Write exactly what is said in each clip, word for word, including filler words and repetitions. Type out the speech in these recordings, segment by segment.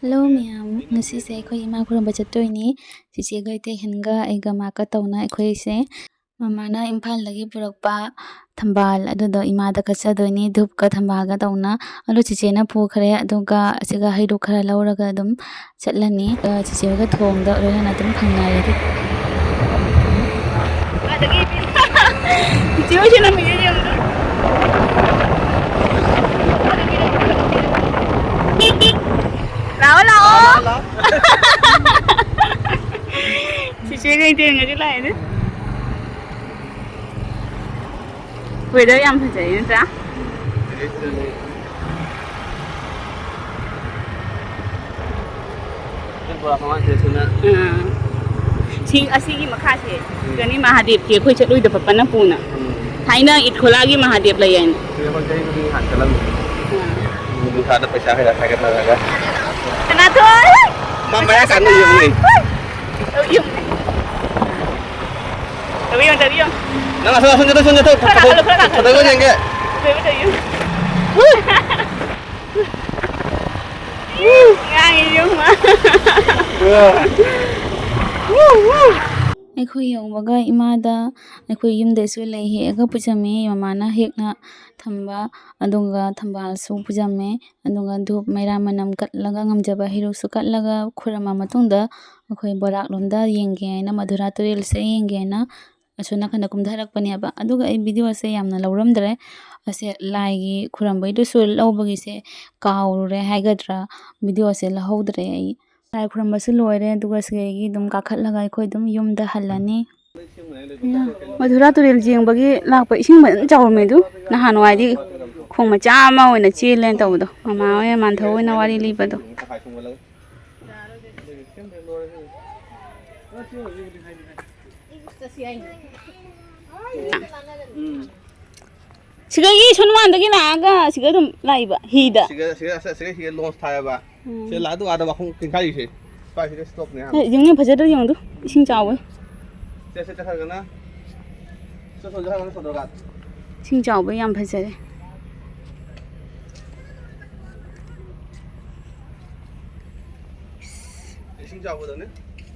Hello ꯃꯌꯥꯝ, ꯉꯁꯤꯁꯦ ꯑꯩꯈꯣꯏ ꯏꯃꯥ ꯈꯨꯔꯨꯝꯕ ꯆꯠꯇꯣꯏꯅꯤ꯫ ꯆꯤꯆꯦꯒ ꯏꯇꯩꯍꯟꯒ ꯑꯩꯒ ꯃꯥꯀ ꯇꯧꯅ ꯑꯩꯈꯣꯏꯁꯦ꯫ ꯃꯃꯥꯅ ꯏꯝꯐꯥꯜꯗꯒꯤ ꯄꯨꯔꯛꯄ ꯊꯝꯕꯥꯜ ꯑꯗꯨꯗꯣ ꯏꯃꯥꯗ ꯀꯠꯆꯗꯣꯏꯅꯤ, ꯙꯨꯞꯀ ꯊꯝꯕꯥꯜꯒ ꯇꯧꯅ꯫ ꯑꯗꯣ ꯆꯤꯆꯦꯅ ꯄꯨꯈ꯭ꯔꯦ, ꯑꯗꯨꯒ ꯑꯁꯤꯒ ꯍꯩꯔꯨꯛ ꯈꯔ ꯂꯧꯔꯒ ꯑꯗꯨꯝ ꯆꯠꯂꯅꯤ꯫ ꯑ, ꯆꯤꯆꯦ ꯍꯣꯏꯒ ꯊꯣꯡꯗ ꯂꯣꯏꯅꯅ ꯑꯗꯨꯝ ꯐꯪꯅꯔꯒꯦ꯫ ꯆꯤꯆꯦ ꯍꯣꯏꯁꯦ ꯅꯝꯃꯤꯁꯦ ꯌꯦꯡꯉꯨ꯫ ꯂꯥꯛꯑꯣ, ꯂꯥꯛꯑꯣ꯫ ꯆꯤꯆꯦꯒ ꯏꯇꯩꯒꯁꯨ ꯂꯥꯛꯑꯦꯅꯦ꯫ Weather ꯌꯥꯝ ꯐꯖꯩ ꯅꯠꯇ꯭ꯔꯥ? ꯁꯤ, ꯑꯁꯤꯒꯤ ꯃꯈꯥꯁꯦ ꯁꯤꯗꯅꯤ ꯃꯍꯥꯗꯦꯕꯀꯤ ꯑꯩꯈꯣꯏ ꯆꯠꯂꯨꯏꯗꯣ ꯄꯄꯅ ꯄꯨꯅ꯫ ꯎꯝ꯫ ꯊꯥꯏꯅ ꯏꯠꯈꯣꯂꯥꯒꯤ ꯃꯍꯥꯗꯦꯕ ꯂꯩ ꯍꯥꯏꯅ꯫ ꯁꯤ ꯑꯩꯈꯣꯏ ꯆꯍꯤ ꯈꯨꯗꯤꯡꯒꯤ ꯍꯥꯟꯅ ꯆꯠꯂꯝꯃꯤ꯫ ꯑꯥ꯫ ꯅꯨꯡꯁꯥꯗ ꯄꯩꯁꯥ ꯈꯔ ꯈꯥꯏꯒꯠꯅꯔꯒ꯫ ꯁꯅꯥꯊꯣꯏ! ꯃꯥ ꯃꯌꯥ ꯀꯥꯟꯅ ꯌꯦꯡꯉꯨꯅꯦ꯫ ꯇꯧ ꯌꯦꯡꯉꯨꯅꯦ꯫ ꯇꯧ ꯌꯦꯡꯉꯨ, ꯇꯧ ꯌꯦꯡꯉꯨ꯫ ꯅꯪ ꯑꯁꯣꯝ, ꯑꯁꯣꯝ ꯆꯠꯊꯣꯛ, ꯑꯁꯣꯝ ꯆꯠꯊꯣꯛ꯫ ꯈꯔ ꯀꯥꯈꯠꯂꯨ, ꯈꯔ ꯀꯥꯈꯠꯂꯨ, ꯐꯣꯇꯣ ꯈꯔ ꯌꯦꯡꯒꯦ꯫ ꯇꯧ ꯌꯦꯡꯉꯨ, ꯇꯧ ꯌꯦꯡꯉꯨ꯫ ꯉꯥꯡꯉꯤ ꯌꯦꯡꯉꯨ꯫ ꯑꯩꯈꯣꯏ ꯌꯧꯕꯒ ꯏꯃꯥꯗ ꯑꯩꯈꯣꯏ ꯌꯨꯝꯗꯩꯁꯨ ꯂꯩ ꯍꯦꯛꯑꯒ ꯄꯨꯖꯝꯃꯤ, ꯃꯃꯥꯅ ꯍꯦꯛꯅ ꯊꯝꯕ, ꯑꯗꯨꯒ ꯊꯝꯕꯥꯜꯁꯨ ꯄꯨꯖꯝꯃꯦ, ꯑꯗꯨꯒ ꯙꯨꯞ ꯃꯩꯔꯥ ꯃꯅꯝ ꯀꯠꯂꯒ ꯉꯝꯖꯕ ꯍꯩꯔꯨꯛꯁꯨ ꯀꯠꯂꯒ ꯈꯨꯔꯝꯃ ꯃꯇꯨꯡꯗ ꯑꯩꯈꯣꯏ ꯕꯣꯔꯥꯛꯂꯣꯝꯗ ꯌꯦꯡꯒꯦ ꯍꯥꯏꯅ, ꯃꯙꯨꯔꯥ ꯇꯨꯔꯦꯜꯁꯦ ꯌꯦꯡꯒꯦ ꯍꯥꯏꯅ ꯑꯁꯣꯝ ꯅꯥꯀꯟꯗ ꯀꯨꯝꯊꯔꯛꯄꯅꯦꯕ꯫ ꯑꯗꯨꯒ ꯑꯩ ꯚꯤꯗꯤꯑꯣꯁꯦ ꯌꯥꯝꯅ ꯂꯧꯔꯝꯗ꯭ꯔꯦ, ꯑꯁꯦ ꯂꯥꯏꯒꯤ ꯈꯨꯔꯝꯕꯩꯗꯨꯁꯨ ꯂꯧꯕꯒꯤꯁꯦ ꯀꯥꯎꯔꯨꯔꯦ ꯍꯥꯏꯒꯗ꯭ꯔꯥ, ꯚꯤꯗꯤꯑꯣꯁꯦ ꯂꯧꯍꯧꯗ꯭ꯔꯦ ꯑꯩ꯫ ꯂꯥꯏ ꯈꯨꯔꯨꯝꯕꯁꯨ ꯂꯣꯏꯔꯦ, ꯑꯗꯨꯒ ꯁꯤꯗꯒꯤ ꯑꯗꯨꯝ ꯀꯥꯈꯠꯂꯒ ꯑꯩꯈꯣꯏ ꯑꯗꯨꯝ ꯌꯨꯝꯗ ꯍꯜꯂꯅꯤ꯫ ꯃꯙꯨꯔꯥ ꯇꯨꯔꯦꯜ ꯌꯦꯡꯕꯒꯤ ꯂꯥꯛꯄ, ꯏꯁꯤꯡ ꯐꯖꯅ ꯆꯥꯎꯔꯝꯃꯦ ꯑꯗꯨ꯫ ꯅꯍꯥꯟꯋꯥꯏꯗꯤ ꯈꯣꯡ ꯃꯆꯥ ꯑꯃ ꯑꯣꯏꯅ ꯆꯦꯜꯂꯦꯅ ꯇꯧꯕꯗꯣ, ꯃꯃꯥ ꯍꯣꯏ ꯃꯥꯟꯊꯧ ꯍꯣꯏꯅ ꯋꯥꯔꯤ ꯂꯤꯕꯗꯣ꯫ ꯁꯤꯗꯒꯤ ꯁꯣꯅꯨꯋꯥꯟꯗꯒꯤ ꯂꯥꯛꯑꯒ ꯁꯤꯗ ꯑꯗꯨꯝ ꯂꯥꯛꯏꯕ ꯍꯤꯗ꯫ ꯁꯤꯒ, ꯁꯤꯒ, ꯁꯤꯒ ꯍꯤꯗ ꯂꯣꯟꯁ ꯊꯥꯏꯌꯦꯕ꯫ ꯎꯝ꯫ ꯁꯤꯗ ꯂꯥꯛꯑ ꯑꯗꯨꯝ ꯑꯥꯗ ꯋꯥꯈꯣꯡ ꯀꯤꯟꯈꯥꯏꯔꯤꯁꯦ꯫ ꯁ꯭ꯋꯥꯏꯁꯤꯗ ꯁ꯭ꯇꯣꯞꯅꯦ ꯍꯥꯟꯅ꯫ ꯑꯦ, ꯌꯦꯡꯉꯨꯅꯦ, ꯐꯖꯗ꯭ꯔꯣ ꯌꯦꯡꯉꯨꯗꯨ? ꯏꯁꯤꯡ ꯆꯥꯎꯋꯦ꯫ ꯁꯦ, ꯁꯦ, ꯆꯠꯈ꯭ꯔꯒꯅ꯫ ꯁꯣ, ꯁꯣ, ꯆꯠꯈ꯭ꯔꯒꯅ ꯁꯣꯗꯣꯔꯒꯥꯠ꯫ ꯏꯁꯤꯡ ꯆꯥꯎꯕ ꯌꯥꯝ ꯐꯖꯔꯦ꯫ ꯏꯁꯤꯡ ꯆꯥꯎꯕꯗꯅꯦ꯫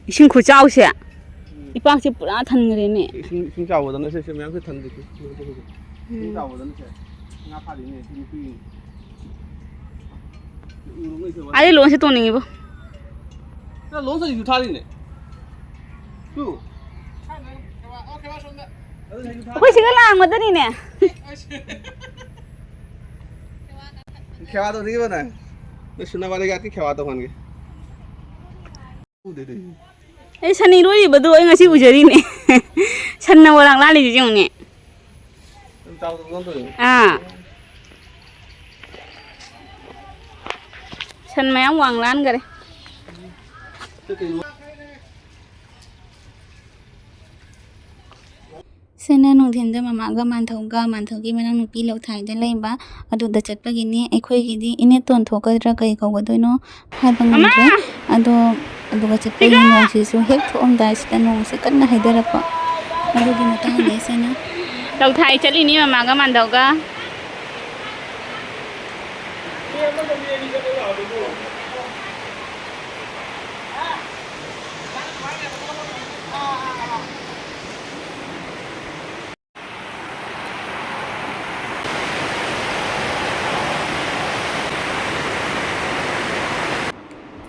ꯏꯁꯤꯡ ꯈꯨꯆꯥꯎꯁꯦ꯫ ꯎꯝ꯫ ꯏꯄꯥꯛꯁꯦ ꯄꯨꯔꯥ ꯊꯟꯈ꯭ꯔꯦꯅꯦ꯫ ꯏꯁꯤꯡ, ꯏꯁꯤꯡ ꯆꯥꯎꯕꯗꯅ ꯁꯦ, ꯁꯦ ꯃꯌꯥꯝꯁꯦ ꯊꯟꯗꯦ꯫ ꯏꯁꯤꯡ ꯎꯝ꯫ ꯆꯥꯎꯕꯗꯅ ꯁꯦ ꯉꯥ ꯐꯥꯔꯤꯅꯦ, ꯁꯤ ꯅꯨꯄꯤ꯫ ꯎꯔꯨꯝ ꯂꯩꯇꯕ꯫ ꯑꯩ ꯂꯣꯟꯁꯦ ꯇꯣꯡꯅꯤꯡꯉꯤꯕꯣ꯫ ꯅꯪ ꯂꯣꯟꯁ ꯍꯧꯖꯤꯛꯁꯨ ꯊꯥꯔꯤꯅꯦ꯫ ꯇꯨ꯫ ꯑꯗꯨꯅ ꯍꯧꯖꯤꯛꯁꯨ ꯊꯥꯔꯤ꯫ ꯑꯩꯈꯣꯏ ꯁꯤꯒ ꯂꯥꯡꯕꯗꯅꯤꯅꯦ꯫ ꯈꯦꯋꯥ ꯇꯧꯅꯤꯡꯉꯤꯕ ꯅꯪ? ꯅꯣꯏ ꯁꯨꯅꯥꯕꯥꯔꯤꯒ ꯈꯦꯋꯥ ꯇꯧꯍꯟꯒꯦ꯫ ꯎꯗꯦ, ꯎꯗꯦ꯫ ꯑꯩ ꯁꯟ ꯏꯔꯣꯏꯔꯤꯕꯗꯨ ꯑꯩ ꯉꯁꯤ ꯎꯖꯔꯤꯅꯦ꯫ ꯁꯟꯅ ꯃꯣꯏꯔꯥꯡ ꯂꯥꯜꯂꯤꯁꯤ ꯌꯦꯡꯉꯨꯅꯦ꯫ ꯌꯥꯝ ꯆꯥꯎꯗꯕ ꯅꯠꯇ꯭ꯔꯣ? ꯑꯥ꯫ ꯁꯟ ꯃꯌꯥꯝ ꯋꯥꯡ ꯂꯥꯟꯈꯔꯦ꯫ ꯆꯠꯇꯣꯏꯅꯣ? ꯁꯤꯅ ꯅꯨꯡꯊꯤꯟꯗ ꯃꯃꯥꯒ ꯃꯥꯟꯊꯧꯒ, ꯃꯥꯟꯊꯧꯒꯤ ꯃꯅꯥꯎꯅꯨꯄꯤ ꯂꯧꯊꯥꯏꯗ ꯂꯩꯕ, ꯑꯗꯨꯗ ꯆꯠꯄꯒꯤꯅꯤ꯫ ꯑꯩꯈꯣꯏꯒꯤꯗꯤ ꯏꯅꯦꯇꯣꯟ ꯊꯣꯛꯀꯗ꯭ꯔꯥ ꯀꯩ ꯀꯧꯒꯗꯣꯏꯅꯣ ꯍꯥꯏꯕ ꯉꯝꯗ꯭ꯔꯦ꯫ ꯃꯃꯥ! ꯑꯗꯣ ꯑꯗꯨꯒ ꯆꯠꯄꯒꯤ ꯁꯤꯒ! ꯅꯣꯡꯁꯤꯁꯨ ꯍꯦꯛ ꯊꯣꯛꯑꯝꯗꯥꯏꯁꯤꯗ ꯅꯣꯡꯁꯦ ꯀꯟꯅ ꯍꯩꯊꯔꯛꯄ꯫ ꯑꯗꯨꯒꯤ ꯃꯇꯥꯡꯅꯦ ꯁꯤꯅ꯫ ꯂꯧꯊꯥꯏ ꯆꯠꯂꯤꯅꯤ ꯃꯃꯥꯒ ꯃꯥꯟꯊꯧꯒ꯫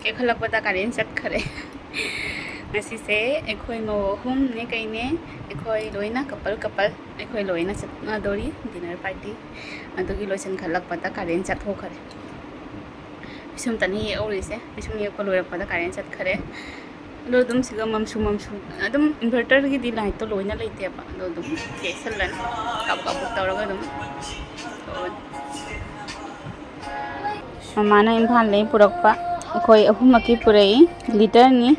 ꯀꯦꯈꯠꯂꯛꯄꯗ ꯀꯥꯔꯦꯟ ꯆꯠꯈ꯭ꯔꯦ꯫ ꯉꯁꯤꯁꯦ ꯑꯩꯈꯣꯏ ꯃꯧ ꯑꯍꯨꯝꯅꯦ ꯀꯩꯅꯦ, ꯑꯩꯈꯣꯏ ꯂꯣꯏꯅ ꯀꯄꯜ ꯀꯄꯜ, ꯑꯩꯈꯣꯏ ꯂꯣꯏꯅ ꯆꯠꯅꯗꯣꯔꯤ ꯗꯤꯅꯔ ꯄꯥꯔꯇꯤ꯫ ꯑꯗꯨꯒꯤ ꯂꯣꯏꯁꯤꯟꯈꯠꯂꯛꯄꯗ ꯀꯥꯔꯦꯟ ꯆꯠꯊꯣꯛꯈ꯭ꯔꯦ꯫ ꯄꯤꯁꯨꯝꯇꯅꯤ ꯌꯦꯛꯍꯧꯔꯤꯁꯦ, ꯄꯤꯁꯨꯝ ꯌꯦꯛꯄ ꯂꯣꯏꯔꯛꯄꯗ ꯀꯥꯔꯦꯟ ꯆꯠꯈ꯭ꯔꯦ꯫ ꯑꯗꯣ ꯑꯗꯨꯝ ꯁꯤꯒ ꯃꯝꯁꯨ ꯃꯝꯁꯨ, ꯑꯗꯨꯝ ꯏꯟꯚꯔꯇꯔꯒꯤꯗꯤ ꯂꯥꯏꯠꯇꯣ ꯂꯣꯏꯅ ꯂꯩꯇꯦꯕ, ꯑꯗꯣ ꯑꯗꯨꯝ ꯌꯦꯛꯁꯜꯂꯅꯤ ꯀꯥꯞ ꯀꯥꯞ ꯇꯧꯔꯒ ꯑꯗꯨꯝ ꯇꯧꯔꯅꯤ꯫ ꯃꯃꯥꯅ ꯏꯝꯐꯥꯜꯗꯒꯤ ꯄꯨꯔꯛꯄ ꯑꯩꯈꯣꯏ ꯑꯍꯨꯝꯃꯛꯀꯤ ꯄꯨꯔꯛꯏ, ꯂꯤꯇꯔꯅꯤ,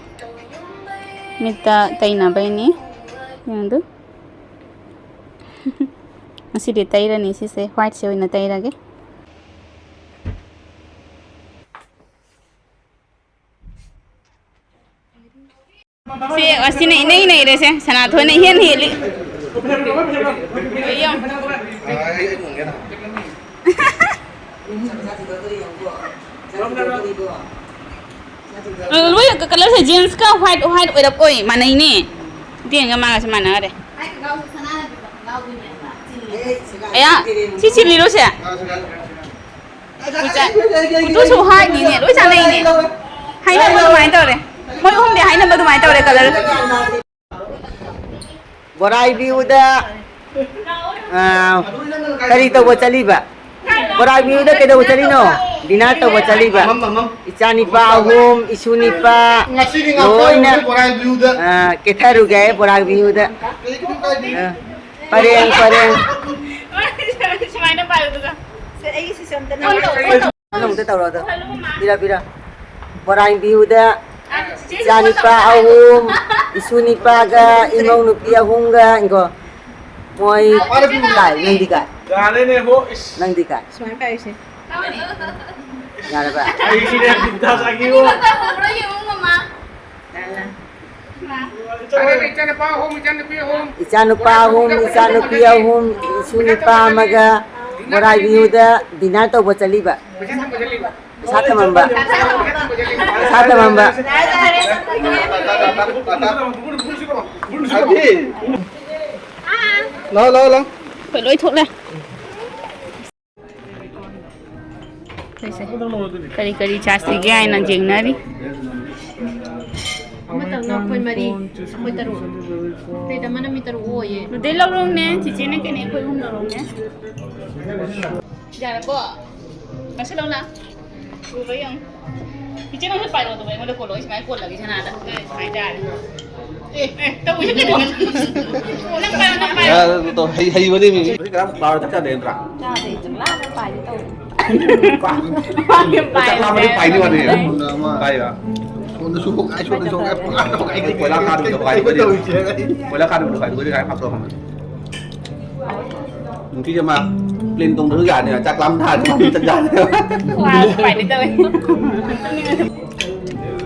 ꯃꯤꯠꯇ ꯇꯩꯅꯕꯩꯅꯤ꯫ ꯌꯦꯡꯗꯨ꯫ ꯉꯁꯤꯗꯤ ꯇꯩꯔꯅꯤ ꯁꯤꯁꯦ, ꯋꯥꯏꯠꯁꯦ ꯑꯣꯏꯅ ꯇꯩꯔꯒꯦ꯫ ꯁꯤ, ꯑꯁꯤꯅ ꯏꯅꯩ ꯅꯩꯔꯦꯁꯦ, ꯁꯅꯥꯊꯣꯏꯅ ꯏꯍꯦꯟ ꯍꯦꯜꯂꯤ꯫ ꯑꯩ ꯌꯥꯝ ꯂꯣꯏ ꯀꯂꯔꯁꯦ ꯖꯤꯟꯁꯀ ꯋꯥꯏꯠ, ꯋꯥꯏꯠ ꯑꯣꯏꯔꯞ ꯑꯣꯏ, ꯃꯥꯟꯅꯩꯅꯦ꯫ ꯏꯇꯦꯟꯒ ꯃꯥꯒꯁꯦ ꯃꯥꯟꯅꯈꯔꯦ꯫ ꯑꯌꯥ, ꯁꯤ ꯆꯤꯜꯂꯤꯔꯣꯁꯦ? ꯐꯣꯇꯣꯁꯨ ꯍꯥꯏꯅꯤꯅꯦ, ꯂꯣꯏ ꯆꯥꯟꯅꯩꯅꯦ꯫ ꯍꯥꯏꯅꯕ ꯑꯗꯨꯃꯥꯏꯅ ꯇꯧꯔꯦ꯫ ꯃꯣꯏ ꯑꯍꯨꯝꯗꯤ ꯍꯥꯏꯅꯕ ꯑꯗꯨꯃꯥꯏꯅ ꯇꯧꯔꯦ ꯀꯂꯔ꯫ ꯕꯣꯔꯥꯏ ꯚ꯭ꯌꯨꯗ, ꯑꯥ, ꯀꯔꯤ ꯇꯧꯕ ꯆꯠꯂꯤꯕ? ꯕꯣꯔꯥꯏ ꯚ꯭ꯌꯨꯗ ꯀꯩꯗꯧꯕ ꯆꯠꯂꯤꯅꯣ? ꯗꯤꯅꯔ ꯇꯧꯕ ꯆꯠꯂꯤꯕ꯫ ꯏꯆꯥꯅꯤꯄꯥ ꯑꯍꯨꯝ, ꯏꯁꯨ ꯅꯤꯄꯥ, ꯉꯁꯤꯗꯤ ꯉꯥꯛꯇꯪ ꯂꯣꯏꯅ, ꯕꯣꯔꯥꯏ ꯚ꯭ꯌꯨꯗ꯫ ꯑꯥ, ꯀꯦꯊꯔꯨꯒꯦ ꯕꯣꯔꯥꯏ ꯚ꯭ꯌꯨꯗ꯫ ꯀꯩꯁꯨ ꯀꯥꯏꯗꯦ꯫ ꯑꯥ, ꯄꯔꯦꯡ, ꯄꯔꯦꯡ꯫ ꯁꯨꯃꯥꯏꯅ ꯄꯥꯏꯌꯨ ꯑꯗꯨꯒ꯫ ꯁꯦ, ꯑꯩꯒꯤ ꯁꯤꯁꯦ ꯑꯝꯇ ꯅꯝꯃꯣ꯫ ꯅꯪ ꯑꯝꯇ ꯇꯧꯔꯣ ꯑꯗꯣ꯫ ꯄꯤꯔꯥ, ꯄꯤꯔꯥ꯫ ꯕꯣꯔꯥꯏ ꯚ꯭ꯌꯨꯗ ꯏꯆꯥ ꯅꯤꯄꯥ ꯑꯍꯨꯝ, ꯏꯁꯨ ꯅꯤꯄꯥꯒ ꯏꯃꯧ ꯅꯨꯄꯤ ꯑꯍꯨꯝꯒ ꯏꯪꯈꯣ꯫ ꯃꯣꯏ ꯀꯥꯏ, ꯅꯪꯗꯤ ꯀꯥꯏ? ꯌꯥꯔꯦꯅꯦ ꯍꯣ, ꯏꯁ꯫ ꯅꯪꯗꯤ ꯀꯥꯏ? ꯁꯨꯃꯥꯏꯅ ꯄꯥꯏꯔꯤꯁꯦ꯫ ꯌꯥꯔꯕ? ꯑꯩꯁꯤꯅꯦ ꯕꯤꯟꯗꯥ ꯆꯥꯈꯤꯕ꯫ ꯎꯕ꯭ꯔꯥ ꯌꯦꯡꯉꯨ, ꯃꯃꯥ꯫ ꯏꯆꯥꯅꯨꯄꯥ ꯑꯍꯨꯝ, ꯏꯆꯥꯅꯨꯄꯤ ꯑꯍꯨꯝ꯫ ꯏꯆꯥꯅꯨꯄꯥ ꯑꯍꯨꯝ, ꯏꯆꯥꯅꯨꯄꯤ ꯑꯍꯨꯝ, ꯏꯁꯨ ꯅꯨꯄꯥ ꯑꯃꯒ ꯕꯣꯔꯥꯏ ꯚ꯭ꯌꯨꯗ ꯗꯤꯅꯔ ꯇꯧꯕ ꯆꯠꯂꯤꯕ꯫ ꯄꯩꯁꯥ ꯊꯝꯃꯝꯕ꯫ ꯄꯩꯁꯥ ꯊꯝꯃꯝꯕ꯫ ꯂꯥꯛꯑꯣ, ꯂꯥꯛꯑꯣ, ꯂꯥꯛꯑꯣ꯫ ꯑꯩꯈꯣꯏ ꯂꯣꯏ ꯊꯣꯛꯂꯦ꯫ ꯑꯩꯈꯣꯏꯁꯦ ꯀꯔꯤ ꯀꯔꯤ ꯆꯥꯁꯤꯒꯦ ꯍꯥꯏꯅ ꯌꯦꯡꯅꯔꯤ꯫ ꯑꯃꯇꯪꯅ ꯑꯩꯈꯣꯏ ꯃꯔꯤ, ꯑꯩꯈꯣꯏ ꯇꯔꯨꯛ꯫ ꯄ꯭ꯂꯦꯠ ꯑꯃꯅ ꯃꯤ ꯇꯔꯨꯛ ꯑꯣꯏꯌꯦ꯫ ꯑꯗꯨꯗꯩ ꯂꯧꯔꯣꯡꯅꯦ, ꯆꯤꯆꯦꯅ ꯀꯩꯅꯦ, ꯑꯩꯈꯣꯏ ꯑꯍꯨꯝ ꯂꯧꯔꯣꯡꯅꯦ꯫ ꯌꯥꯔꯕꯣ? ꯀꯛꯁꯤꯜꯂꯛꯑꯣ ꯂꯥꯎ꯫ ꯎꯕ꯭ꯔꯥ ꯌꯦꯡꯉꯨ꯫ ꯏꯆꯦ ꯅꯪꯁꯨ ꯄꯥꯏꯔꯛꯑꯣ, ꯑꯗꯨꯒ ꯑꯩꯉꯣꯟꯗ ꯀꯣꯜꯂꯣ, ꯑꯩ ꯁꯨꯃꯥꯏꯅ ꯀꯣꯜꯂꯒꯦ ꯁꯅꯥꯗ꯫ ꯑꯦ, ꯁꯨꯃꯥꯏꯅ ꯇꯥꯔꯦ꯫ ꯑꯦ, ꯑꯦ, ꯇꯧꯏꯁꯦ ꯀꯩꯅꯣ? ꯅꯪ ꯄꯥꯏꯔꯣ, ꯅꯪ ꯄꯥꯏꯔꯣ꯫ ꯑ, ꯇꯧ, ꯍꯩ-, ꯍꯩꯕꯅꯤ ꯃꯤ꯫ ꯍꯧꯖꯤꯛ ꯀꯅꯥꯝ ꯕꯥꯔꯣ ꯆꯥꯛ ꯆꯥꯗꯦ ꯅꯠꯇ꯭ꯔꯥ? ꯆꯥꯗꯦ, ꯆꯥꯛ ꯂꯥꯝꯃꯦ ꯄꯥꯏꯒꯦ ꯇꯧꯕ꯫ ꯄꯥ-, ꯄꯥꯏꯒꯦ ꯆꯥꯛ ꯂꯥꯝꯃꯗꯤ ꯄꯥꯏꯒꯦ꯫ ꯄꯥꯏꯅꯤ ꯋꯥꯅꯤ꯫ ꯄꯥꯏꯕ꯫ ꯁꯣꯝꯗꯁꯨ ꯍꯣꯀꯥꯏ, ꯁꯣꯝꯗꯁꯨ ꯍꯣꯀꯥꯏ, ꯄꯨꯡꯍꯥꯏꯗ ꯍꯣꯀꯥꯏ꯫ ꯀꯣꯏꯂꯥ ꯀꯥꯗꯕꯤꯗ ꯍꯣꯀꯥꯏ ꯇꯧꯔꯤꯁꯦ꯫ ꯀꯣꯏꯂꯥ ꯀꯥꯗꯕꯤꯗ ꯍꯣꯀꯥꯏ ꯇꯧꯔꯤꯁꯦ꯫ ꯅꯨꯡꯇꯤꯁꯦ ꯃꯥ ꯄ꯭ꯂꯦꯟ ꯇꯣꯡꯗ꯭ꯔꯁꯨ ꯌꯥꯅꯤ, ꯆꯥꯛ ꯂꯥꯝ ꯊꯥꯔꯗꯤ ꯃꯥ ꯆꯠ ꯌꯥꯅꯤ꯫ ꯈ꯭ꯋꯥꯏ ꯎꯄꯥꯏ ꯂꯩꯇꯕꯩ꯫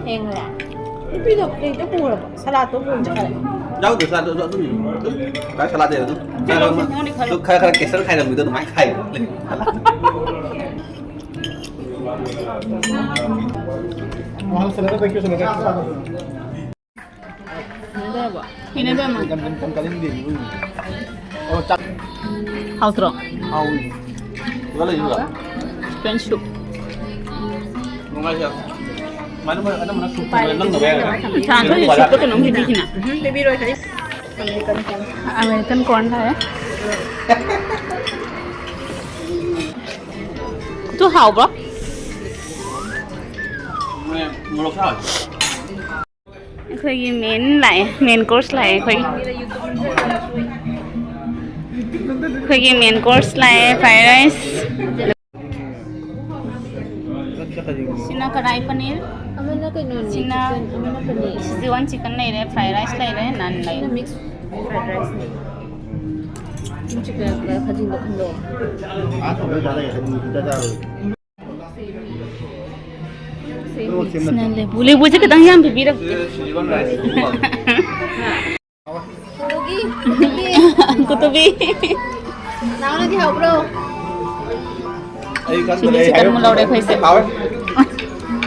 ꯊꯦꯡꯉꯦ꯫ ꯅꯨꯄꯤꯗꯣ ꯄ꯭ꯂꯦꯠꯇꯣ ꯄꯨꯔꯕꯣ? ꯁꯂꯥꯠꯇꯣ ꯄꯨꯔ ꯆꯠꯈ꯭ꯔꯦ꯫ ꯌꯥꯎꯗꯦ, ꯁꯂꯥꯠꯇꯣ ꯑꯗꯨꯝ, ꯑꯗꯨꯝ ꯁꯂꯥꯠꯇꯤ ꯑꯗꯨꯝ ꯈꯔ ꯈꯔ ꯀꯦꯁꯔ ꯈꯥꯏꯔꯝꯕꯗꯣ ꯑꯗꯨꯃꯥꯏꯅ ꯈꯥꯏ꯫ ꯁꯂꯥꯠ꯫ ꯍꯩꯅꯗꯕ꯭ꯔꯣ? ꯌꯥꯝ, ꯌꯥꯝ, ꯌꯥꯝ ꯆꯥꯅꯤꯡꯗꯦ, ꯏꯕꯨꯡꯉꯣ꯫ ꯑꯣ, ꯆꯥꯛ ꯍꯥꯎꯇ꯭ꯔꯣ? ꯍꯥꯎꯏ꯫ ꯁꯤꯗ ꯂꯩꯁꯤꯔꯣ? Chicken soup. ꯅꯨꯡꯉꯥꯏꯁꯦ꯫ ꯁꯨꯃꯥꯏꯅ ꯃꯣꯏ ꯑꯅꯝꯕꯅ ꯁꯨꯞ ꯊꯣꯡꯉꯦ, ꯅꯪꯅ ꯃꯌꯥꯏꯗ꯫ ꯏꯁꯥ ꯊꯣꯛꯏꯁꯦ ꯁꯨꯞꯇ ꯀꯩꯅꯣꯝ ꯄꯤꯕꯤꯁꯤꯅ꯫ ꯎꯝ, ꯄꯤꯕꯤꯔꯣꯏ, ꯀꯔꯤ? American corn. ꯑꯃꯦꯔꯤꯀꯟ ꯀꯣꯔꯟ ꯍꯥꯏꯔꯦ꯫ ꯑꯗꯨ ꯍꯥꯎꯕ꯭ꯔꯣ? ꯃꯣꯔꯣꯛ ꯁꯥꯕ꯫ ꯑꯩꯈꯣꯏꯒꯤ ꯃꯦꯟ ꯂꯥꯛꯑꯦ, ꯃꯦꯟ ꯀꯣꯔꯁ ꯂꯥꯛꯑꯦ ꯑꯩꯈꯣꯏꯒꯤ꯫ ꯑꯩꯈꯣꯏꯒꯤ ꯃꯦꯟ ꯀꯣꯔꯁ ꯂꯥꯛꯑꯦ, ꯐ꯭ꯔꯥꯏ ꯔꯥꯏꯁ꯫ ꯁꯤꯅ ꯀꯔꯥꯏ ꯄꯅꯤꯔ꯫ ꯑꯃꯅ ꯀꯩꯅꯣꯅꯦ, ꯁꯤꯅ chicken, ꯑꯃꯅ ꯄꯅꯤꯔ꯫ ꯁꯤꯖꯋꯥꯟ ꯆꯤꯀꯟ ꯂꯩꯔꯦ, ꯐ꯭ꯔꯥꯏ ꯔꯥꯏꯁ ꯂꯩꯔꯦ, ꯅꯥꯟ ꯂꯩꯔꯦ꯫ ꯁꯤꯅ mix fried rice ꯅꯦ꯫ Chicken ꯈꯖꯤꯡꯗꯣ ꯈꯟꯗꯣꯛꯑꯣ꯫ ꯁꯤꯅ ꯂꯦꯕꯨ꯫ ꯂꯦꯕꯨꯁꯦ ꯈꯤꯇꯪ ꯌꯥꯝ ꯄꯤꯕꯤꯔꯛꯀꯦ꯫ ꯀꯨꯇꯨꯕꯤ꯫ ꯅꯥꯎꯅꯗꯤ ꯍꯥꯎꯕ꯭ꯔꯣ? ꯑꯩ ꯈꯪꯗ꯭ꯔꯦ, ꯁꯤꯗꯤ ꯑꯩ ꯆꯤꯛꯀꯟ ꯑꯃꯨꯛ ꯂꯧꯔꯦ ꯑꯩꯈꯣꯏꯁꯦ꯫ ꯍꯥꯎꯋꯦ꯫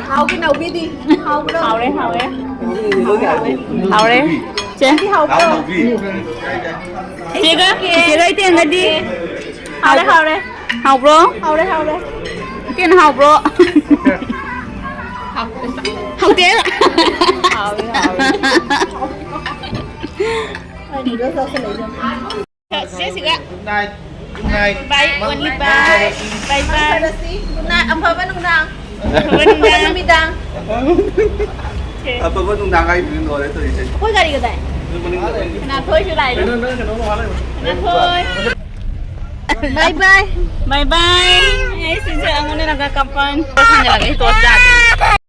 ꯍꯥꯎꯒꯤ ꯅꯥꯎꯕꯤꯗꯤ? ꯍꯥꯎꯕ꯭ꯔꯣ? ꯍꯥꯎꯔꯦ, ꯍꯥꯎꯔꯦ꯫ ꯍꯥꯎꯔꯦ꯫ ꯆꯦ꯫ ꯅꯥꯎꯕꯤ꯫ ꯍꯥꯎꯕ꯭ꯔꯣ? ꯅꯥꯎꯕꯤ꯫ ꯆꯦꯒ, ꯆꯦꯒ ꯏꯇꯦꯟꯒꯗꯤ? ꯍꯥꯎꯔꯦ, ꯍꯥꯎꯔꯦ꯫ ꯍꯥꯎꯕ꯭ꯔꯣ? ꯍꯥꯎꯔꯦ, ꯍꯥꯎꯔꯦ꯫ ꯏꯇꯦꯟ ꯍꯥꯎꯕ꯭ꯔꯣ? ꯍꯥꯎꯇꯦ꯫ ꯍꯥꯎꯋꯦ, ꯍꯥꯎꯋꯦ꯫ ꯆꯠꯁꯦ ꯁꯤꯒ꯫ Good night. Good night. Bye, only bye. Bye, bye. ꯃꯪ ꯐꯔꯁꯤ꯫ Good night. ꯑꯐꯕ ꯅꯨꯡꯗꯥꯡ꯫ ꯑꯐꯕ ꯅꯨꯡꯗꯥꯡ꯫ ꯅꯨꯃꯤꯗꯥꯡ꯫ ꯑꯐꯕ ꯅꯨꯡꯗꯥꯡ ꯍꯥꯏꯗꯨꯗꯤ ꯂꯣꯏꯔꯦ ꯇꯧꯔꯤꯁꯦ꯫ ꯑꯩꯈꯣꯏ ꯒꯥꯔꯤ ꯀꯗꯥꯏ? ꯅꯣꯏ ꯃꯅꯤꯡꯗ ꯂꯩ꯫ ꯁꯅꯥꯊꯣꯏꯁꯨ ꯂꯥꯛꯑꯦ꯫ ꯀꯩꯅꯣ, ꯅꯪ ꯀꯩꯅꯣ ꯋꯥ ꯂꯩꯕ? ꯁꯅꯥꯊꯣꯏ꯫ Bye, bye. Bye, bye. ꯑꯩ ꯁꯤꯁꯦ ꯑꯩꯉꯣꯟꯗ ꯅꯪꯒ ꯀꯞꯄꯟ꯫ ꯁꯥꯟꯅꯔꯒ ꯍꯤꯇꯣ ꯆꯥꯗꯣꯏꯅꯦ꯫